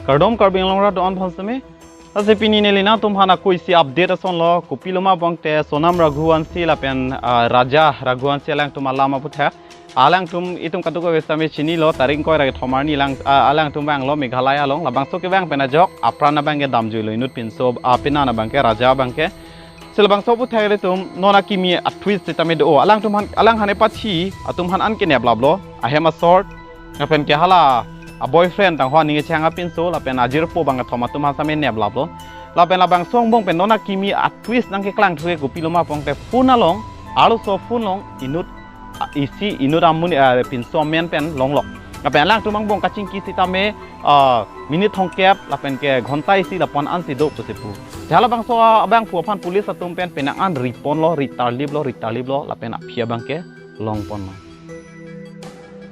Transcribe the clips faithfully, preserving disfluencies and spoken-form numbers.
Kardom Karbi Anglong rat do-an aphan seme. Lasi pini neli nangtum aphan ako isi update ason lo, kopilo ma pulote Sonam Raghuvanshi lapen, ah, Raja Raghuvanshi alangtum alam aputhak. Alangtum itum kadokave sitame chinilo, tarik ingkoi ra kethom arni lang, ah, alangtum vanglo Meghalaya along, labangso kevang pen ajok apran abangke damjuilo inut pinso, ah, pinan abangke Raja abangke. Si labangso aputhak ilitum non akimi a-twist sitame do. Alangtum aphan, alang aphan epathi atum aphan an keneplaplo, ahem asor, lapen ke hala a-boyfriend tang ho aning kecheng apinso, lapen ajirpo bang kethom atum aphan sitame neplaplo. Lapen labangso angbong pen non akimi a-twist nangkeklang thu ke kopilo ma pulote phone along, arloso phone along inut, ah, isi inut amonit, ah, pinso amen pen longlok. Lapen alangtum angbong kachingki sitame, ah, minute thomkep lapen ke ghonta isi lapu-an ansi do pusi pu. Si halabangso abangphu aphan police atum pen penang an riponlo, ritarliplo, ritarliplo, lapen aphi abangke longponlo.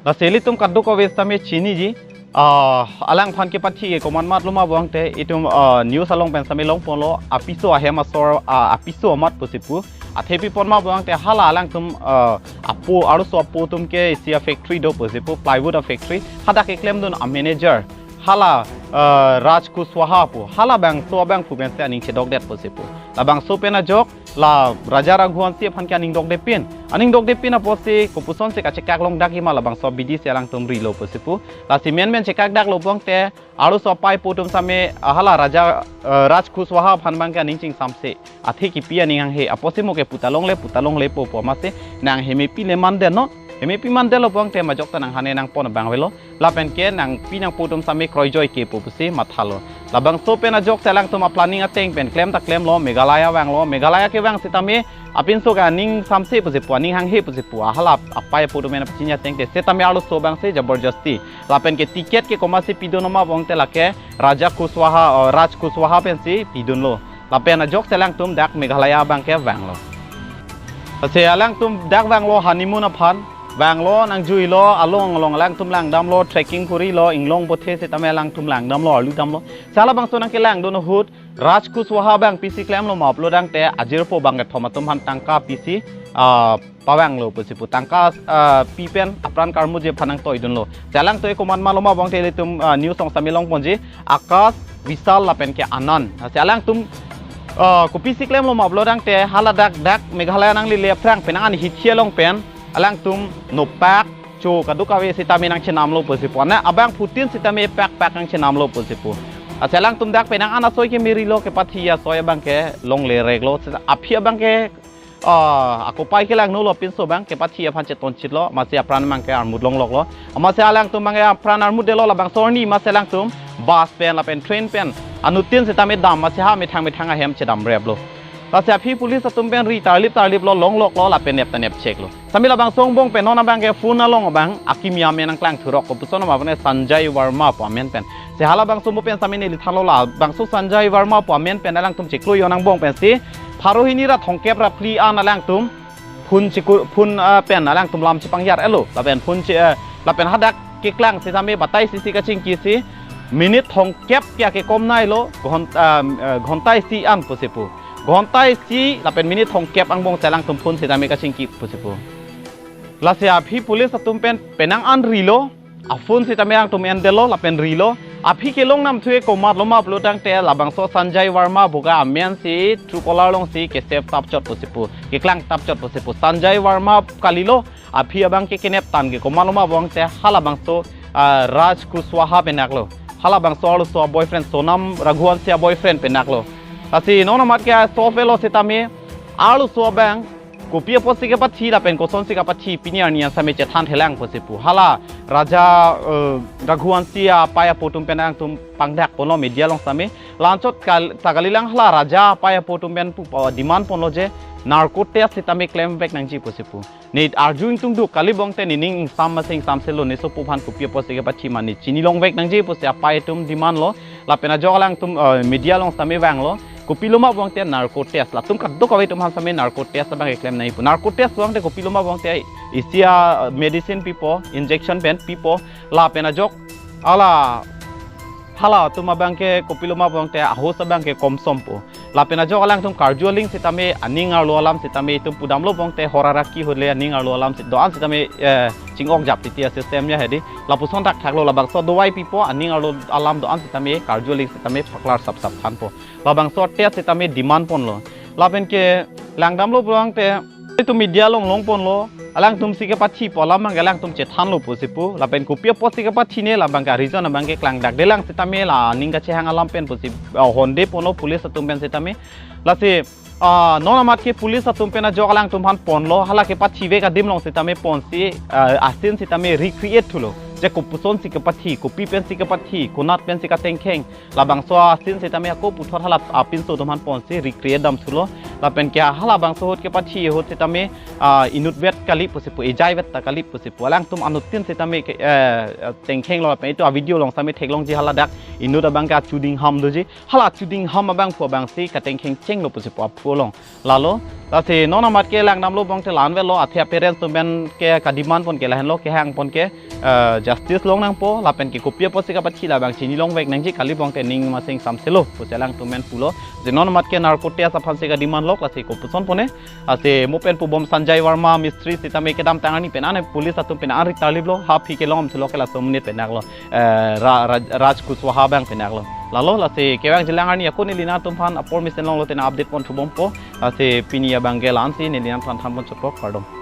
Lasi ilitum kadokave sitame chiniji, ah, alang aphan kepathi ke komat matlo ma pulote itum, ah, news along pen sitame longponlo, apiso ahem asor, ah, apiso amat pusi pu. Athe pi pon ma pulote hala alangtum, ah, apo, arloso apo atum ke isi a-factory do pusi pu, plywood a-factory. Hadak keklemdun a-manager, hala, ah, Raj Kushwaha pu, halabangso abangphu pensi aning chedokdet pusi pu. Labangso pen ajok la Raja Raghuvanshi aphan ke aning dokdepin. Aning dokdepin apotsi kopusonsi kachekak longdakji ma, labangso abidi si alangtum rilo pusi pu. Lasi menmen chekakdaklo pulote arloso apei apo atum sitame, ah, hala Raja, eh, Raj Kushwaha aphan abangke aning chingsamse. Athe kipi aning hanghe, apotsi mo ke puta longle, puta longlepo pu amatsi nang hemepi le mandetnon. Hemepi mandetlo pulote majok ta nang hane nangpon abang avelo. Lapen ke nangpi nangpo atum sitame kroijoikepo pusi mathalo. Labangso pen ajok si alangtum a-planning ateng pen klem ta klemlo, Meghalaya vanglo, Meghalaya kevang sitame apinso ke aning samse pusi pu, aning hanghe pusi pu, ah, hala apei apo atum pen pachini ateng te sitame arloso abangsi jabardasti. Lapen ke ticket ke komatsi pidun ma pulote lake Raja Kushwaha, oh, Raj Kushwaha pensi pidunlo. Lapen ajok si alangtum dak Meghalaya abangke vanglo. Lasi alangtum dak vanglo honeymoon aphan. Vanglo, nangjuilo, along along alangtum langdamlo, trekking korilo, inglong bothe sitame alangtum langdamlo, arludamlo. Si halabangso nangkelangdun ahut Raj Kushwaha abang pisi klemlo ma pulo tangte ajirpo bang kethom atum aphan tangka pisi, ah, pavanglo pusi pu, tangka, ah, pi pen apran karmuji aphan nangtoidunlo. Si alangtum komat matlo ma pulote ilitum, ah, news along sitame longponji, Akash, Vishal lapen ke Anand. Si alangtum, ah, kopisi klemlo ma pulo tangte hala dak dak Meghalaya nanglele aphrang penang an hithi along pen alangtum nopak cho kadokave sitame nangchenamlo pusi pu. Na abangphutin sitame pak pak nangchenamlo pusi pu. Lasi alangtum dak penang an asoi kemerilo, kepathi asoi abangke longlereklo. Aphi abangke, ah, ako apei kelangno lo, pinso abang kepathi aphan chetonchitlo, amatsi apran abangke armut longloklo. Amatsi alangtum abangke apran armutdetlo, labangso arni amatsi alangtum bus pen lapen train pen anuttin sitame dam, amatsi ha methang methang ahem chedamreplo. Lasi aphi police atum pen ritarlip tarliplo, longloklo lapen nep ta nepcheklo. Sitame labangso angbong pen non abangke phone along abang akimi amen nangklang thurok, kopuson ma pulote Sanjay Verma pu amen pen. Si halabangso mo pen sitame neli thanlo, labangso Sanjay Verma pu amen pen alangtum chiklo jon angbong pensi pharo hini ra thomkep ra phli an alangtum phone chiku, phone, ah, pen alangtum lam chepangjar-etlo. Lapen phone chi, eh, lapen hadak keklang sitame batai sisi kachingkisi minute thomkep ke kekom nailo, ghon-, ah, eh, ghonta isi an pusi pu. Ghonta isi lapen minute thomkep angbong si alangtum phone sitame kachingki pusi pu. Lasi aphi police atum pen penang an rilo, a-phone sitame alangtum endetlo lapen rilo. Aphi kelong namthu ke komatlo ma pulo tangte labangso Sanjay Verma pu ke amensi Truecaller alongsi ke-save tapchot pusi pu, keklang tapchot pusi pu. Sanjay Verma kalilo, aphi abangke kenep tang ke komatlo ma pulote halabangso, ah, Raj Kushwaha penaklo. Halabangso arloso boyfriend, Sonam Raghuvanshi boyfriend penaklo. Lasi non amat ke solve-lo sitame arloso abang kopi apotsi kepathi lapen kosonsi kepathi pini arni an sitame chethan thelang pusi pu. Hala Raja, eh, Raghuvanshi apei apo atum pen alangtum pangdakponlo media along sitame. La-anchot kal-, ta kalilang hala Raja apei apo atum pen pu, eh, demand ponlo je narco test sitame klemvek nangji pusi pu. Ne arju ingtungduk, kali pulote nening ingsam amatsi ingsamselo, ne sopo aphan kopi apotsi kepathi ma ne chinilongvek nangji pusi apei atum demandlo. Lapen ajok alangtum, eh, media along sitame vanglo. Kopilo ma pulote narco test. Latum kadokave atum aphan sitame narco test abang keklem nangji pu. Narco test pulote kopilo ma pulote isi a-medicine pipo, injection pen pipo. Lapen ajok hala, hala atum abangke kopilo ma pulote ahos abangke komsompo. Lapen ajok alangtum karju aling sitame aning arlo alam sitame itum pudamlo pulote horaraki hole aning arlo alam sit do-an sitame, eh, chingok jap titi a-system ya hedi. Lapuson thakthak lo, labangso dovai pipo, aning arlo alam do-an sitame karju aling sitame paklar sapsap thanpo. Labangso te sitame demand ponlo. Lapen ke langdamlo pulang te, itum media along long ponlo. Alangtum si kepathipo alam abang ke alangtum chethanlo pusi pu. Lapen kopi apotsi kepathi ne, labang ke reason abang ke klangdakdelang sitame, la aning kachehang alam pen pusi, ah, honde ponlo police atum pen sitame. Lasi, ah, non amat ke police atum pen ajok alangtum aphan ponlo, hala kepathive adim along sitame ponsi, ah, a-scene sitame recreate thulo. Je kopuson si kepathi, kopi pen si kepathi, konat pen si katengkheng. Labangso a-scene sitame ako puthot hala apinso atum aphan ponsi recreate dam thulo. Lapen ke halabangso ahut kepathi ahut sitame, ah, inutvet kali pusi pu, ejaivet ta kali pusi pu. Alangtum anuttin sitame ke, eh, tengkhenglo, lapen itum a-video along sitame theklongji, haladak inut abang ke achuding ham doji. Hala achuding ham abangphu abangsi katengkheng chenglo pusi pu aphu along. Lalo, lasi non amat ke langdamlo bong te la-an avelo, athe a-parents atum pen ke ka-demand pon ke lahenlo, kehang pon ke, eh, justice long nangpo, lapen ke kopi apotsi kepathi labang chinilongvek nangji kali bong te ning masing samselo pusi alangtum pen pulo. Je non amat ke narco test aphansi ka-demand lok, lasi kopuson pone. Lasi mo pen pubom Sanjay Verma Mistry sitame kedamtang arni pen an police atum pen an rik tarliplo, ha aphi kelong amselo ke laso amonit pen aklo, eh, Ra-, Ra-, Raj Kushwaha abang pen aklo. Lalo, lasi kevang jilang arni ako neli nangtum aphan apor mesen longlo te nang update pon thubompo. Lasi pini abang ke la-ansi, neli nangtum aphan than pon chotpo, kardom.